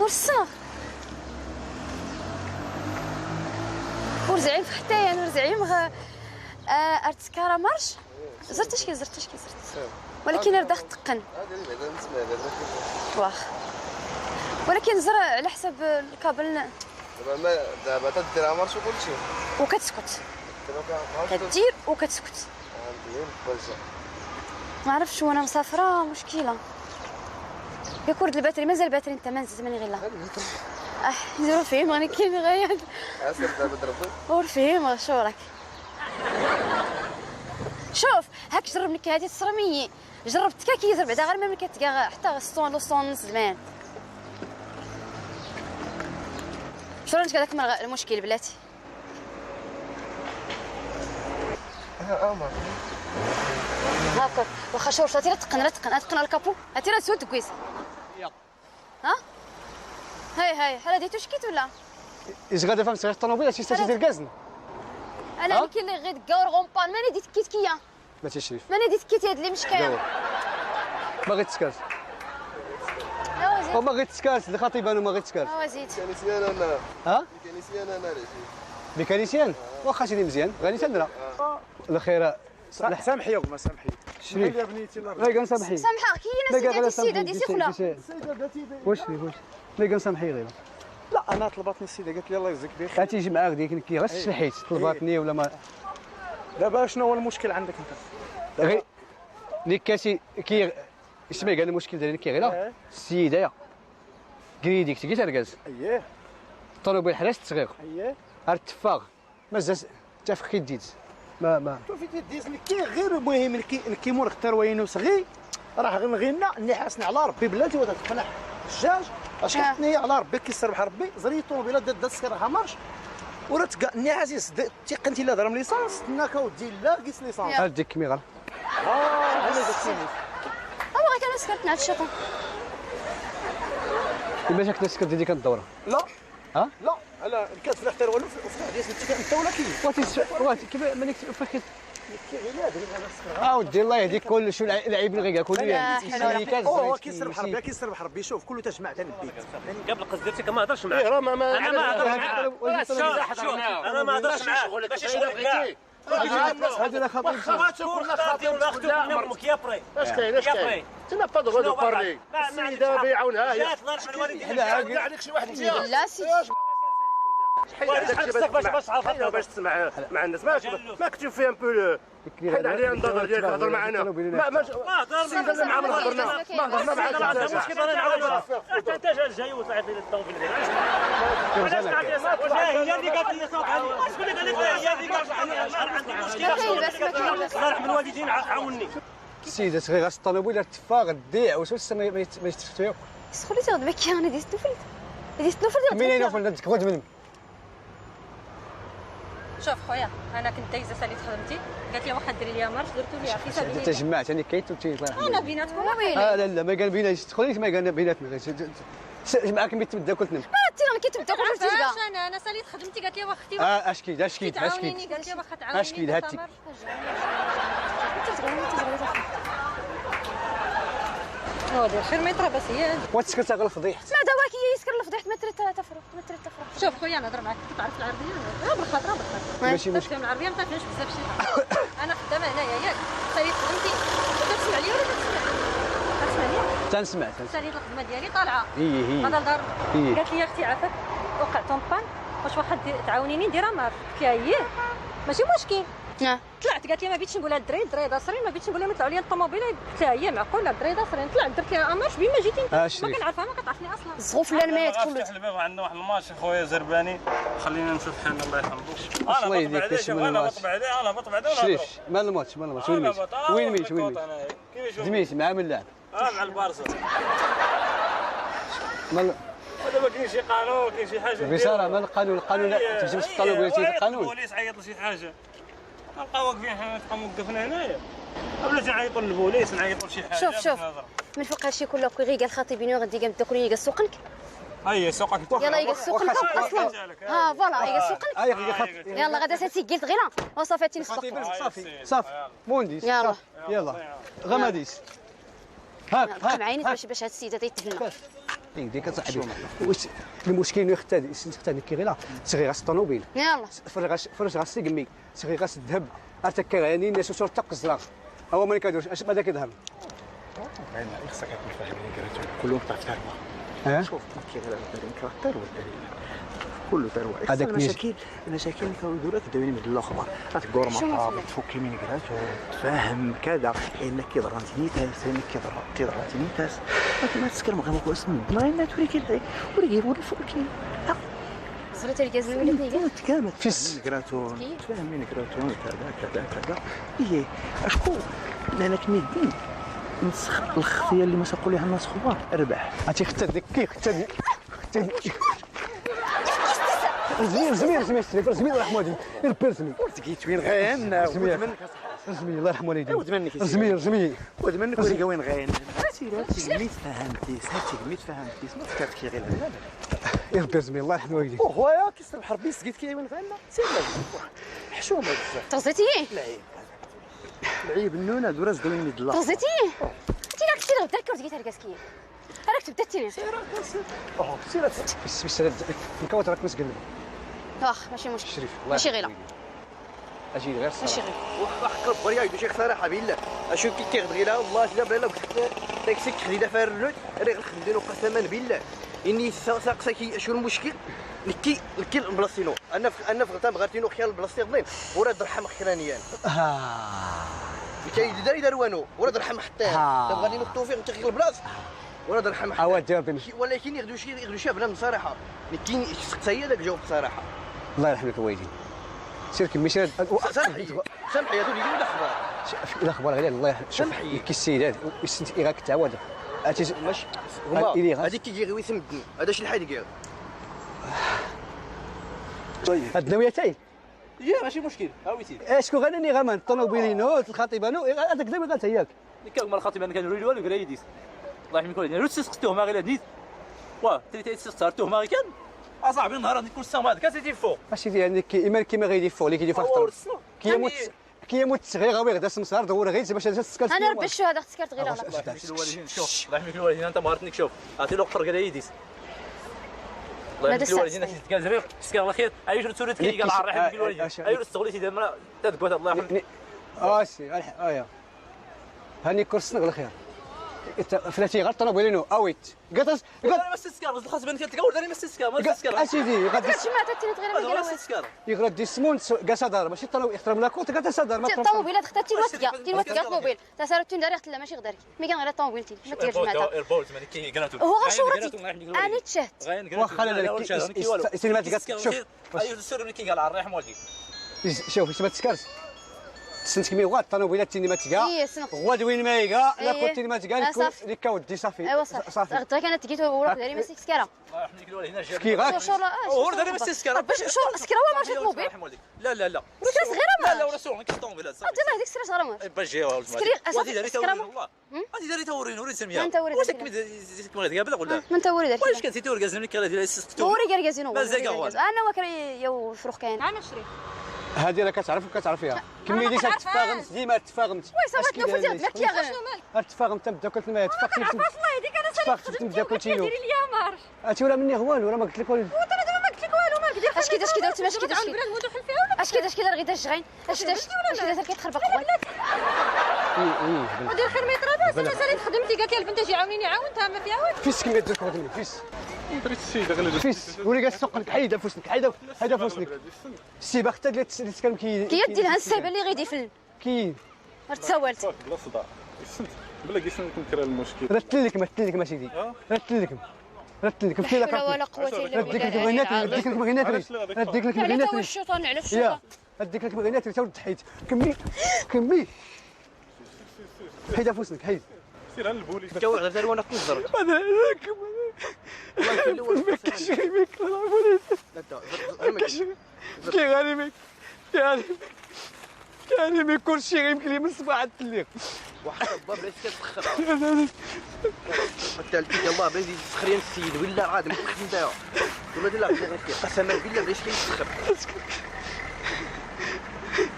ورسنا ورزعيم حتى يعني ورزعيم غ ارتكارا مارش زرت كي زرت كي زرت ولكن راه داخل تقن واخ ولكن زر على حسب الكابل. دابا ما دابا تدير marche وكلشي وكتسكت كدير وكتسكت. ما عرفتش وانا مسافرة مشكلة يا كورد ال batterie مازال ال batterie انت ما نزيد ماني غير لا نديرو فيه غادي كاين غير ورفيه شو راك شوف هاك جرب لك هادي تصرمي جربت كي كيزرب بعدا غير ما كتلقى حتى الصون لو صون زمان. شو رانك هذاك المشكل بلاتي هاكا واخا شوف هاتي تقن راه تقن تقن ال capot هاتي راه سود كويس. ها هاي هاي حالا ديتو شكيت ولا اش غادا فهم صغير الطوموبيل شي تدير كازن انا اللي كاين غير كاور غومبان ماني ديت كيت كيا ما تشريف ماني ديت كيت هاد اللي مشكايه ما غير تسكاس ما غير تسكاس اللي خاطي بانو ما غير تسكاس. زيد mécanicien انا. ها mécanicien انا mécanicien واخا سيدي مزيان غادي تندرا الخير. سامحي يا سامحي شريف يا بنيتي الله غير كنسامحي سامحه كاينه السيدة السيدة دي سيخله واش واش لا كنسامحي غير لا انا طلبتني السيدة قالت لي الله يجزيك بخير تيجي معاك ديك كي غير الشلحيت طلباتني ولا ما. دابا شنو هو المشكل عندك انت؟ غير ديك كاسي كي اسمعي قال المشكل ديالي كي غير السيدة يا كريديك تيجي تركز اييه الطوموبيل حراس تصغير اييه التفاغ مازال تفخ كي ديت ما شوفي تديز كي غير المهم الكيمور اختار وينو صغير راه غير غينا اللي حاسن على ربي بلاتي وتتقنع الدجاج اش كتني على ربي كيسربح ربي زري الطوموبيله دات تسكرها marche وراه تلقى النعاس تيقنتي لا ضرب l'essence تناك ودي لا قيس l'essence هاد ديك كميغه هذا داك غير كان سكرت نعت الشيطان باش كنت سكرت ديك الدورة لا ها لا على الكاس فلاح والو وفلاح ديال انت ولا كي واتي كيف مانيك فخيت اودي الله يهديك كل شو العيب غير كل يعني هو كيسربح ربي كيسربح ربي شوف كله تجمع ثاني البيت قبل قصدتك ما هضرش معاك. راه ما انا ما هضرش معاك. انا ما هضرش معاك ماشي شغلك. هذا لا خطيب اش كاين اش كاين tu n'as pas droit de parler. السيدة بيعاونها هي لا عليك شي واحد مزيان. لا سيدي حيد باش باش تسمع مع الناس ما كنتو فيه un peu حيد عليا النظر ديالك هضر معنا ما ما السيدة اللي معنا هضرنا ما هضرنا معاك. المشكل انا نعاود حتى انت جاي وطلعت لي الطوموبيل علاش هي اللي قالت لي صوت علي شكون اللي قال لك هي اللي قالت لي عندي مشكل الله يرحم الوالدين عاوني. السيدة صغيرة الطوموبيل التفاغ الديع وسوس ما يتفتو. سخولي غد بكي انا ديت نوفل ديت نوفل مين انا نوفل غد من شوف خويا انا كنت دايزه ساليت خدمتي قالت لي واخا ديري لي marche درتو ليها في سبيل الله. تجمعت انا كيت وتي انا بيناتكم لا لا ما كان بينا تدخلي ما كان بيناتنا معاك ملي تبدا كنت نم ما انت كي تبدا كنت تلقى. انا ساليت خدمتي قالت لي واخا اختي اشكيد اشكيد اشكيد قالت لي واخا تعاونيني اشكيد هاتي هو خير ما يطرى بس هي وتسكرت غير الفضيحة. ما دواك هي يسكر الفضيحة ما تريد تفرح ما تريد تفرح. شوف خويا نهضر معاك تعرف العربية بالخاطر بالخاطر ماشي مشكل. تفهم العربية ما تعرفش بزاف شي حاجة. انا خدامه هنايا ياك ساليت خدمتي تسمع لي ولا تسمع تسمع لي؟ تنسمع ساليت الخدمة ديالي طالعه هي هي غادا لدار قالت لي اختي عافاك وقع en panne واش واخا تعاونيني ندير marche؟ قلت لها اييه ماشي مشكل. طلعت قالت لي ما بغيتش نقولها للدراري الدراري داصرين ما بغيتش نقول لهم يطلعوا لي الطوموبيله. قلت لها هي معقولة الدراري داصرين. طلعت درت لها marche بما جيتي انت ما كنعرفها ما كتعرفني اصلا. الظروف لا المات كله فتح الباب عندنا واحد الماتش خويا زرباني خلينا نشوف حالنا الله يرحمه. انا بطبع عليه انا بطبع عليه. شريف مال الماتش مال الماتش وين ميت وين ميت وين ميت دميت مع من لعب مع البارسا مال دابا كاين شي قانون كاين شي حاجة بصراحة مال القانون القانون تمشي في الطالب القانون البوليس عيط لشي حاجة نبقاو واقفين حنا نبقاو موقفنا هنايا بلا نعيطوا للبوليس نعيطوا لشي حاجة. شوف شوف من فوق هادشي كله كي غير قال خطيبيني وغادي قام تاكلني قال سوقنك هيا سوقك يلا يقال سوقنك اصلا ها voilà يقال سوقنك يلا غادا ساتي قلت غير وصافي تنسبق صافي صافي مونديس يلا يلا غماديس هاك هاك معايا باش هاد السيدة تيتهنى. ديك صاحبي واش المشكل انه يختار يختار كي غير صغير غاس الطوموبيل يلا فرش غاس السيقمي صغير غاس الذهب ارتك غاني الناس وصور تقزرا هو ما كيدورش اش ماذا كيظهر خصك تكون فاهم كلهم تعرف تروى شوف كي غير تروى كله تروى هذاك المشاكل اللي كانوا يديروا كداويني من الاخبار غتقور تفكي من كراتو تفهم كذا لان كيضرب تينيتاس لان كيضرب تينيتاس ما تسكر ما كويس ما توري كي وري وري فوق كي زرت الكاز ولات كامل فيس كراتو تفهم من كراتو كذا كذا كذا ايه اشكو لان كميدين نسخ الخفية اللي ما ساقوا ليها الناس خبار ربح عرفتي حتى ديك حتى زميل زميل زميل زميل الله يرحم والديك البيرسمي تكيت وين غين زميل الله يرحم والديك زميل زميل ود منك وريقه وين غين سير تي فهمتي سير فهمتي ما تكاتكي غير يا ربي زميل الله يرحم والديك وخويا كيسرح ربي سقيت كي وين غين سير حشومه بزاف تغزيتي العيب العيب النونه دوراز دوين ميد تغزيتي انت راك سير غدا كوزيت هركاسكي راك تبدا تيني سير سير سير الكوات راك مسقلب واخ ماشي مشكل شريف ماشي غيلا اجي غير الصراحة ماشي غيلا واحد كبر يا شيخ صراحة بالله اشوف كي كيغد غيلا والله لا بلا لا تاكسي خدينا فيها الرنوت راه غنخدمو قسما بالله اني ساقساكي شنو المشكل نكي نكي بلاصتينو انا انا في غتا بغاتينو خيال بلاصتي غضين ورا درحم خيرانيان كاين داري داروانو ورا درحم حتى بغاتينو التوفيق انت غير البلاص ورا درحم حتى ولكن يغدو شي يغدو شي بلا صراحة نكي سقسايا داك جاوب صراحة الله يرحم لك الوالدين سير كمي سير سامحي سامحي هادو اللي الاخبار الاخبار غير الله يرحم سامحي كي السيد هذا السنت غاك تعاود ماشي هما هذيك كي غير يسمدني هذا شي الحد كاع طيب هاد النويتين يا ماشي مشكل ها ويتي اشكو غناني غامان الطوموبيلينو الخطيبانو هذاك دابا غات هياك كاع الخطيبه انا كنوري والو كرايديس الله يحميك والدينا روت سقتوه ما غير نيت واه تري تسقتوه ما غير كان اصاحبي النهار غادي كل السما هذاك سيتي فوق ماشي يعني كي كيما غيدي فوق اللي كيدي فوق كيموت كيموت صغير غاوي غدا سمسار دور غير باش تسكر انا ربي شو هذا تسكرت غير الله يحميك الوالدين شوف الله يحميك الوالدين انت مهرتني شوف عطي له قفر كدا يديس الله يحميك الوالدين كان زريق تسكر الله خير ايش توريت كي قال الله يحميك الوالدين ايش استغليتي دابا تدقوت الله يحميك اسي ايا هاني كرسنا غير الخير فلاتي غير الطوموبيلينو اويت قطس انا ما سكر الخاص بان كتلقى وداني ما سكر ما سكر اسيدي غادي ما تاتي غير ما سكر يغرد دي سمون كاع ماشي الطوموبيل يحترم لاكوت كاع صدر ما الطوموبيلات اختار تي الوثيقة الطوموبيل تسارت تندار لا ماشي غدارك مي كان غير الطوموبيل تي ما ديرش معناتها هو غير شورتي انا تشهت واخا لا لا شوف ايوا السر كي قال على الرحم والديك شوف ما تسكرش سنت كمي غاد الطوموبيلات تيني ما تلقى غواد وين ما يلقى لا كنت تيني ما تلقى اللي كودي صافي ايوا صافي غدا كانت تجيت وراك داري ما سكرة الله يرحم الوالدين هنا كي غاك هو داري ما سكرة باش شو سكرة هو ماشي طوموبيل لا لا لا سكرة صغيرة لا لا ولا سور كي طوموبيل صافي الله هذيك سكرة صغيرة ما باش جي سكري سكرة والله غادي داري تورين وري سميها انت وري واش كمي قبل ولا ما انت وري داري واش كنتي توري كازني كي ديال وري كاركازينو مازال انا وكري يا فروخ كاين انا شريف هذه راه كتعرف وكتعرفيها كمي ديك تفاغمت ديما تفاغمت وي صافي تنوفل ديال كي تفاغمت تبدا كنت ما تفاقت الله يهديك انا تفاقت تبدا كنت ديري لي مارش عرفتي ولا مني والو راه ما قلت لك والو وانت دابا ما قلت لك والو مالك دير اش كي اش كي درتي اش كي اش كي اش كي غير الشغين اش اش كي كيتخربق اي اي ودير خير ما يطرا باس انا ساليت خدمتي قالت لي البنت اجي عاونيني عاونتها ما فيها والو فيس كيما دير خدمتي فيس دريت السيدة غير فيس ولي قال سوق حيد فوسنك حيد حيد فوسنك السيبه حتى اللي تسكن كي كي ديرها السيبه اللي غيدي في كي تسولت بلا صداع السنت بلا كيسن كنكره المشكل رتلك ما تلك ما سيدي رتلك رتلك لا حول ولا قوة الا بالله رديك لك بغينات رديك لك بغينات رديك لك بغينات الشيطان على الشيطان رديك لك بغينات تا تحيد كمي كمي حيد فوسنك حيد سير على البوليس تا واحد غير وانا كنزر ما كاينش غير البوليس كي غالي ميك كي ميك كلشي غيمكن لي من الصباح عاد الليل واحد الباب بلا كتسخر حتى يلاه بلا يسخرين السيد ولا عاد ما نتايا ولا لا قسما بالله بلاش كيسخر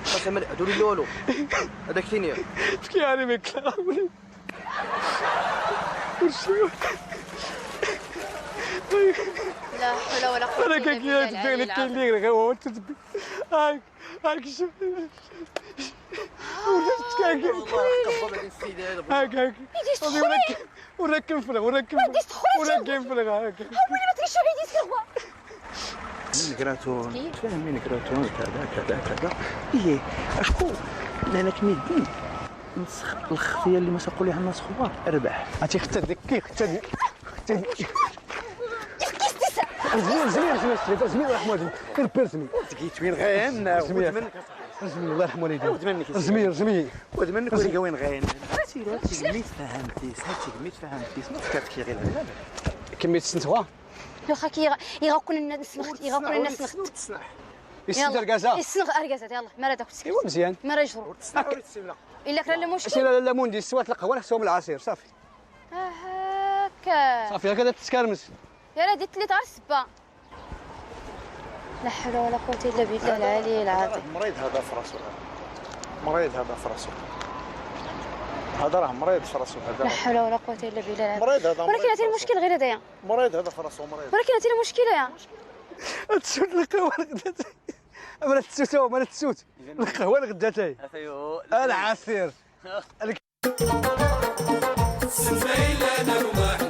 قسما دوري لولو هذاك ثاني كي غالي ميك البوليس كلشي لا حول ولا قوة انا الا كان بالله كي العلي تبغي العظيم. اللي غير هو تتبي هاك هاك شوف هاك هاك وراك نفرغ وراك وراك نفرغ هاك وين ما تكشف يديك الغوا مين كراتون فاهمين كراتون كذا كذا كذا. ايه اشكو لانك ميدين نسخ الخفية اللي ما ساقوا ليها الناس خبار اربح. عرفتي ختا ديك ختا ديك ختا ديك زميل زميل زميل زميل الله يرحم والديك كربي زميل تقيت وين غين زميل زميل الله يرحم والديك زميل زميل ود منك وين وين غين سير تيميت فهمتي تيميت فهمتي ما فكرتك غير هذا كمية السنتوا واخا كي يغاكون الناس نخت يغاكون الناس نخت. يسد الكازا يسنغ اركازات يلا ما راه داك ايوا مزيان ما راه يجرو الا كان المشكل سير لا موندي سوات القهوة نحسوهم العصير صافي. هاكا صافي هكذا تتكرمس يا راه ديت لي تاع السبه. لا حول ولا قوة الا بالله العلي العظيم. مريض هذا في راسو، مريض هذا في راسو، هذا راه مريض في راسو هذا. لا حول ولا قوة الا بالله. مريض هذا. ولكن هاتي المشكل غير هذايا. مريض هذا في راسو مريض. ولكن هاتي المشكلة يا تسوت القهوة غدا ما تسوت ما تسوت القهوة غدا تاي العصير. سنتين لنا